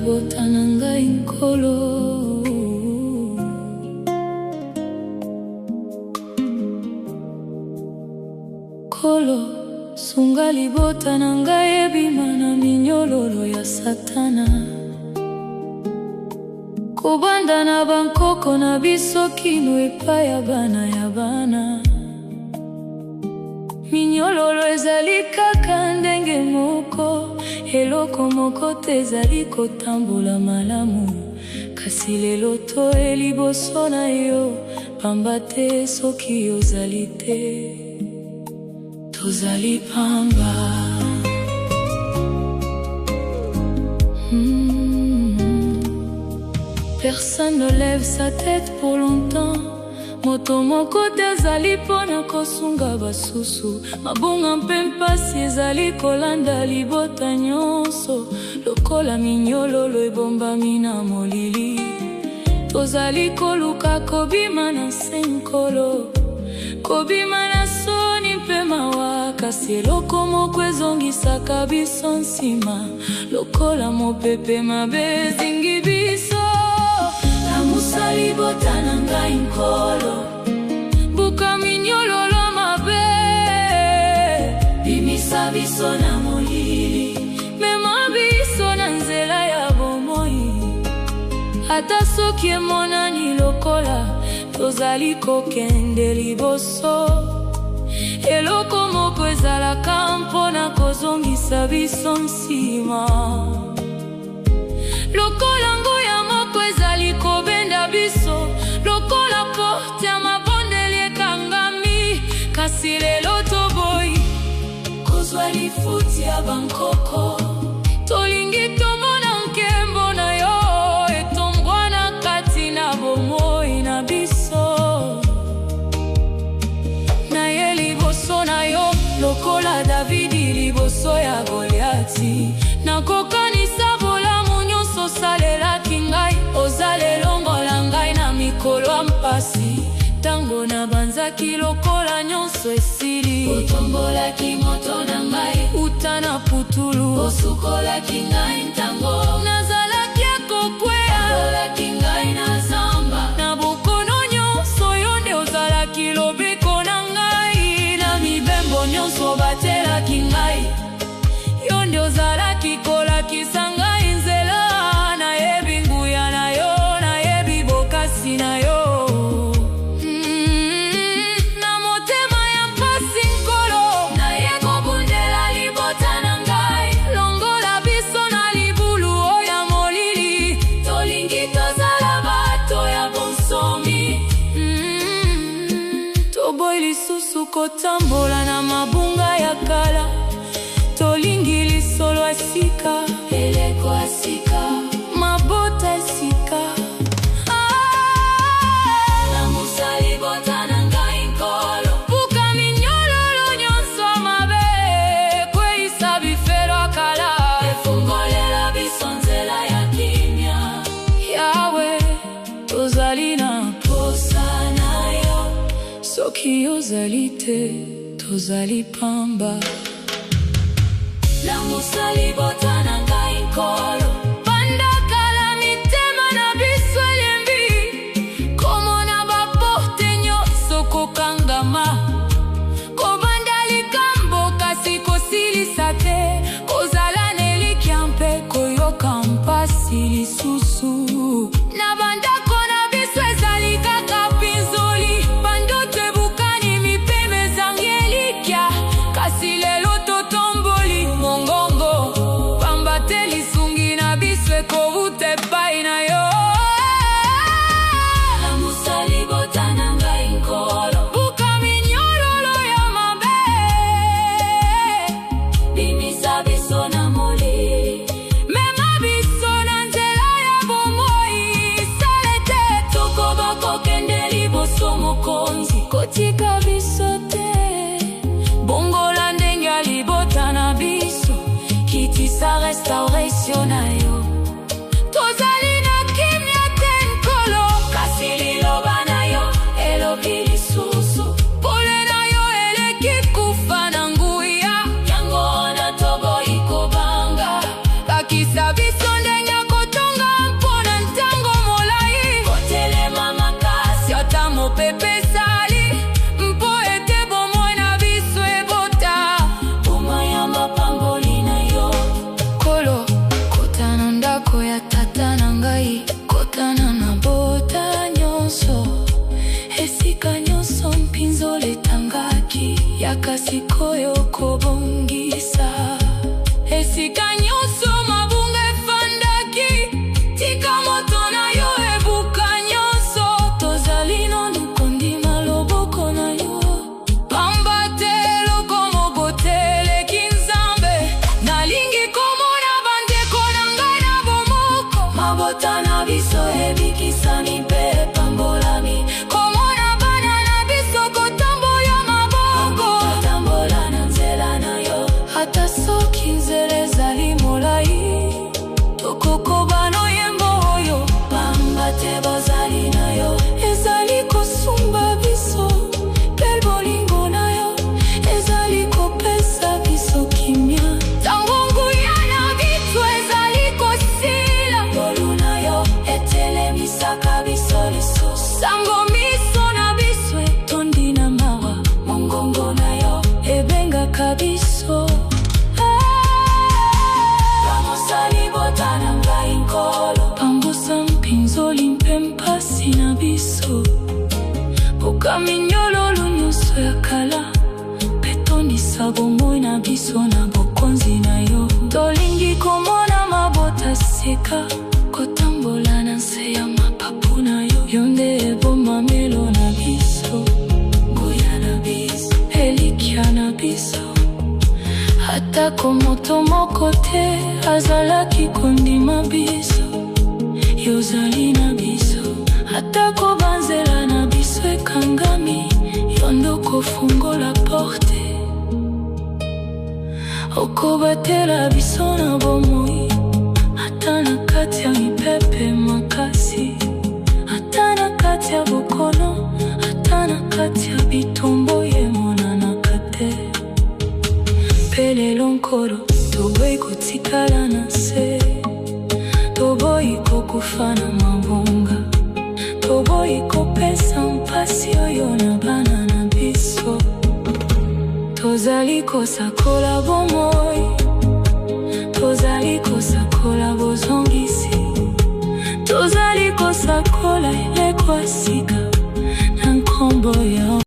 libota na ngai Nkolo. Nkolo, sunga libota na ngai ebima na minyololo ya Satana. Kobanda na bankoko na biso kino epai ya bana ya bana. Minyololo ezali kaka ndenge moko, eloko moko te ezali kotambola malamu. Kasi lelo toye liboso na yo, pamba te soki ozali te, tozali pamba. Personne ne lève sa tête pour longtemps. Moto moko te azali mpo na kosunga basusu. Mabunga mpe mpasi ezali kolanda libota nyonso, lokola minyololo ebombami na molili. Tozali koluka kobima na nse, Nkolo, kobima na soni mpe mawa, kasi eloko moko ezongisaka biso nsima, lokola mopepe mabe ezingi biso. Lamusa libota na ngai, Nkolo, buka minyololo mabe, bimisa biso na molili, mema biso na nzela ya bomoi. Ata soki emonani lokola tozali kokende liboso, eloko moko ezalaka mpona kozongisa biso nsima, lokola nguya moko ezali kobenda biso, lokola porte ya mabondeli ekangami. Kasi lelo toboyi kozwa lifuti ya bankoko. Tolingi tomona nkembo na yo etombwana kati na bomoi na biso. Naye liboso na yo lokola Davidi liboso ya Goliati. Nakokanisa bolamu nyonso osalelaki ngai. Ozala elongo na ngai na mikolo ya mpasi, ntango nabanzaki lokola nyonso esili. Otombolaki moto na ngai uta na putulu, osukolaki ngai ntango nazalaki ya kokwea, otambolaki ngai na zamba. Na bokono nyonso yo nde ozalaki lobiko na ngai, na mibembo nyonso obatelaki ngai, yo nde ozalaki kolakisa ngai nzela. Nayebi nguya na yo, nayebi bokasi na yo. Na motema ya mpasi, Nkolo, naye kobundela libota na ngai. Longola biso na libulu oyo ya molili. Tolingi tozala bato ya bonsomi. Toboyi lisusu kotambola na mabunga ya kala. Tolingi lisolo ya sika, eleko ya sika, mabota ya sika. Ah! Lamusa libota na ngai, Nkolo. Buka minyololo nyonso mabe, kweyisa bifelo ya kala, efungolela biso nzela ya kimia. Yawe, tozali na posa na yo. Soki ozali te, tozali pamba. Lamusa libota na ngai, Nkolo. Banda kala mitema na biso elembi komona baporte nyonso kokangama, kobanda likambo kasi kosilisa te, kozala na elikya mpe koyoka mpasi lisusu. Na bandako na biso ezali kaka mpinzoli, bandoto ebukani, mipema ezangi elikya. Kasi lelo totomboli mongongo, pamba te lisungi na biso ekowuta epai na yo. Lamusa libota na ngai, Nkolo. Buka minyololo ya mabe, bimisa biso na molili, mema biso na nzela ya bomoi. Sala ete tokoba kokende liboso, Mokonzi. Kotika biso te, bongola ndenge ya libota na biso, kitisa restauration na yo. Tozali na kimia te, Nkolo, kasi liloba na yo elobi lisusu, pole na yo eleki kufa na nguya. Yango wana toboyi kobanga. Lakisa biso ndenge ya koto. Tokotisa bomoi na biso na bokonzi na yo. Tolingi komona mabota sika kotambola na nse ya mapapu na yo. Yo nde ebomamelo na biso, nguya na biso, elikya na biso. Atako moto moko te azalaki kondima biso, yo ozali na biso. Atako banzela na biso ekangami, yo nde okofungola porte. Okobatela biso na bomoi, ata na kati ya mipepe makasi, ata na kati ya bokono, ata na kati ya bitumba emonanaka te. Mpe lelo Nkolo, toboyi kotikala na se, toboyi kokufa na mabunga, toboyi kopesa mpasi oyo na bana na biso. Tozali kosakola bomoi, tozali kosakola bozongisi, tozali kosakola eleko ya sika na nkombo ya